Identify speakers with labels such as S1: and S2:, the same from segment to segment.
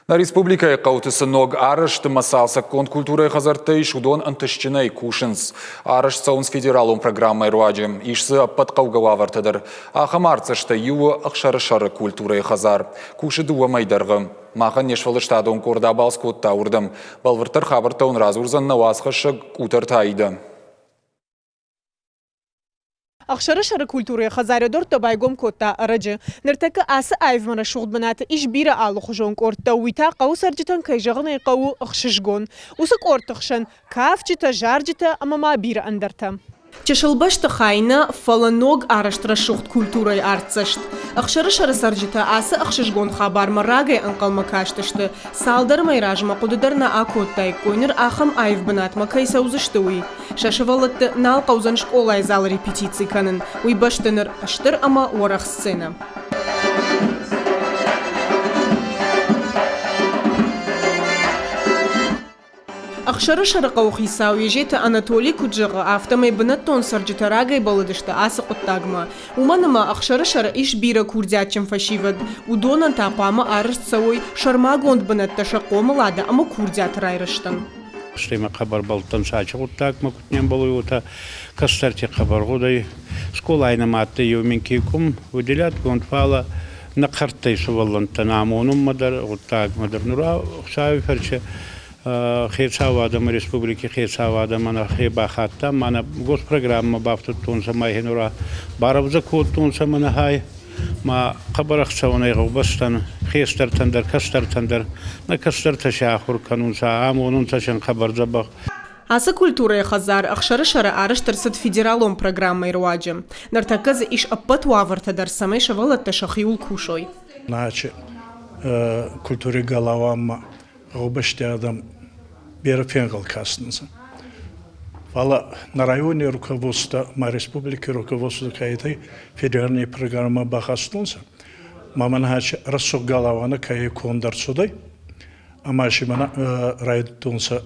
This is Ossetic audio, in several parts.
S1: Нӕ республикӕйы хъӕуты цы ног арӕзт ӕмӕ цалцӕггонд культурӕйы хӕдзӕрттӕ ис, уыдон ӕнтыстджынӕй кусынц. Арӕзт цӕуынц федералон программӕйы руаджы. Ис дзы ӕппӕт хъӕугӕ уавӕртӕ дӕр. Ахӕм артдзӕстӕй иу у Ӕхсӕрысӕры культурӕйы хӕдзар. Кусы дыууӕ мӕй дӕргъы. Махӕн не сфӕлдыстадон къорд абалц кодта уырдӕм. Бӕлвырддӕр хабӕрттӕ уын радзурдзӕн нӕ уацхӕссӕг Къутӕрты Аидӕ.
S2: Ӕхсӕрысӕры культурӕйы хӕдзары дӕрдтӕ байгом кодта ӕрӕджы. Ныртӕккӕ ацы аивмӕ рӕсугъд бынаты ис бирӕ алыхуызон къордтӕ, уый та хъӕуы цӕрджытӕн, кӕй зӕгъын ӕй хъӕуы, ӕхсызгон. Уыцы къордты хсӕн кафджытӕ, зарджытӕ ӕмӕ ма бирӕ ӕндӕртӕ. Чысыл бӕстыхай нӕ, фӕлӕ ног арӕзт рӕсугъд культурӕйы артдзӕст. Ӕхсӕрысӕры цӕрджытӕ ацы ӕхсызгон хабармӕ рагӕй ӕнхъӕлмӕ кастысты. Цалдӕр мӕй размӕ хъуыды дӕр нӕ акодтаиккой, ныр ахӕм аив бынатмӕ кӕй цӕудзысты, уый. Сӕ сывӕллӕтты нал хъӕудзӕн скъолайы залы репетици кӕнын, уый бӕсты ныр стыр ӕмӕ уӕрӕх сценӕ. Ӕхсӕрысӕры хъӕуыхицау Езеты Анатоли куыд зӕгъы, афтӕмӕй бынӕттон цӕрджытӕ рагӕй бӕллыдысты ацы хъуыддагмӕ. Уымӕн ӕмӕ Ӕхсӕрысӕры ис бирӕ курдиатджын фӕсивӕд. Уыдонӕн та хъуамӕ арӕзт цӕуой сӕрмагонд бынӕттӕ сӕ хъомылады ӕмӕ курдиаты райрӕзтӕн.
S3: Стӕй ма хъӕбӕр бӕлдтӕн сачы гъуддагмӕ куд не мбӕлуй, уотӕ кӕстӕрти хъӕбӕр гъудӕй. Скъолай нӕма адтӕй еу минкъий къум выделятгонд, фалӕ нӕ хъӕрттӕй сувӕллӕнттӕн амонунмӕ дӕр, гъуддагмӕ дӕр. Нур Хуцауи фӕрци хецауадӕмӕ, республики хецауадӕмӕ нӕхе бахатта, ма нӕ госпрограммӕ бафтудтонцӕ ма нура барӕвдзӕ кодтонцӕ мӕ нӕ хай. Ма хъӕбӕр ӕхцӕуӕнӕй гъӕубӕстӕн, хестӕртӕн дӕр, кӕстӕртӕн дӕр. Нӕ кӕстӕртӕ сӕ ахур кӕнунцӕ, амонунцӕ син хъӕбӕр дзӕбӕх.
S2: Ацы культурӕйы хӕдзар Ӕхсӕрысӕры арӕзт ӕрцыд федералон программӕйы руаджы. Ныртӕккӕ дзы ис ӕппӕт уавӕртӕ дӕр, цӕмӕй сывӕллӕттӕ сӕхиуыл кусой.
S4: Начи культури галауанмӕ гъӕубӕсти адӕм берӕ фенгъӕл кастӕнцӕ. Фалӕ нӕ райони руководство ма республики руководство кӕйтӕй федеральный программӕ бахастонцӕ, ма мӕнӕ рӕсугъд галауани ке конд ӕрцудӕй, ӕма си мӕнӕ райдӕдтонцӕ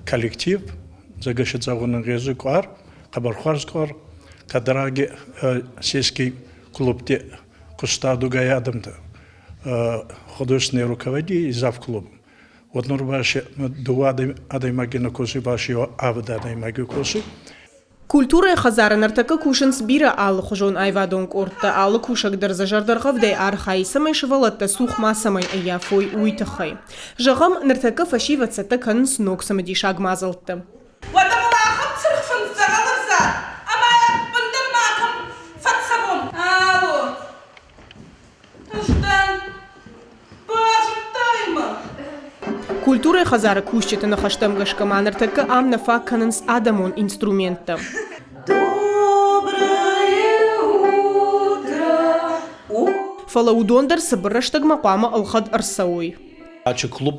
S4: коллектив, зӕгӕсӕдзӕгъун ӕнгъезуй къуар, хъӕбӕр хуарз къуар, кадӕраги сельский клубти кустадугай адӕмтӕ художественный руководитель завклуб. Вот нур ба дууӕ адӕймаги нӕ косуй, ба си авд адӕймаги косуй.
S2: Культурӕйы хӕдзары ныртӕккӕ кусынц бирӕ алыхуызон аивадон къордтӕ, алы кусӕг дӕр дзы зӕрдӕргъӕвдӕй архайы, цӕмӕй сывӕллӕттӕ цух мацӕмӕй ӕййафой, уый тыххӕй. Зӕгъӕм, ныртӕккӕ фӕсивӕд цӕттӕ кӕнынц ног цымыдисаг мадзӕлттӕ.
S5: Уӕдӕ мыл ахӕм цыргъ фындз дзӕгъӕл ӕрзад, ӕмӕ ӕппындӕр макӕм фӕцӕуон. Алло, ӕз дӕн. Базыдтай мӕ?
S2: Культурӕйы хӕдзары кусджыты ныхӕстӕм гӕсгӕ ма ныртӕккӕ ам нӕ фаг кӕнынц адӕмон инструменттӕ. Фӕлӕ уыдон дӕр цыбыр рӕстӕгмӕ хъуамӕ ӕлхӕд ӕрцӕуой.
S6: Ачы клуб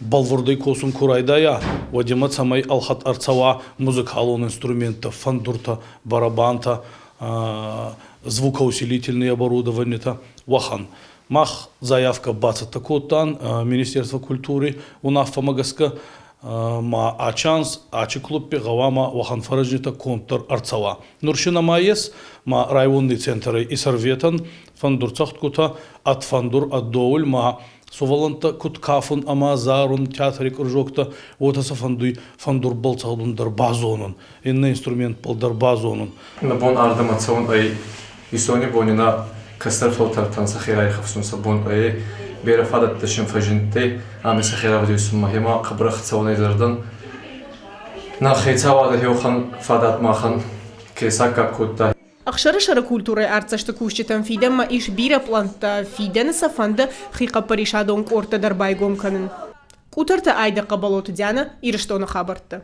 S6: бӕлвурдӕй косун ку райдайа, уӕд имӕ цӕмӕй ӕлхӕд ӕрцӕуа музыкалон инструменттӕ, фӕндуртӕ, барабантӕ, звукоусилительные оборудованиетӕ, уӕхӕн. Мах заявкӕ бацӕттӕ кодтан Министерство культури унаффӕмӕ гӕсгӕ ма ачанс ачи клубпи гъӕуама уӕхӕн фӕрӕзнитӕ конддӕр ӕрцӕуа. Нур си нӕма ес, ма районни центрӕй исӕрветӕн фӕндурцӕгъдгутӕ ӕд фӕндур, ӕд доул ма сувӕллӕнттӕ куд кафун ӕма зарун театри кружоктӕ, уотӕ сӕ фӕндуй фӕндурбӕл цӕгъдун дӕр базонун, иннӕ инструментбӕл дӕр базонун.
S7: Нӕ бон ардӕмӕ цӕун ӕй Исонибони нӕ кӕстӕр фӕлтӕртӕн сӕхе райхӕфсун сӕ бон ӕй, берӕ фадӕттӕ син фӕззиндтӕй ами сӕхе равдесунмӕ. Гъема хъӕбӕр ӕхцӕуӕнӕй зӕрдӕн нӕ хецауадӕ еуӕхӕн фадат махӕн ке исаккаг кодта.
S2: Ӕхсӕрысӕры культурӕйы артдзӕсты кусджытӕн фидӕнмӕ ис бирӕ пълӕнттӕ, фидӕны сӕ фӕнды хихъӕппӕрисадон къордтӕ дӕр байгом кӕнын. Къутӕрты Айда Хъӕбӕлоты Дианӕ, Ирыстоны хабӕрттӕ.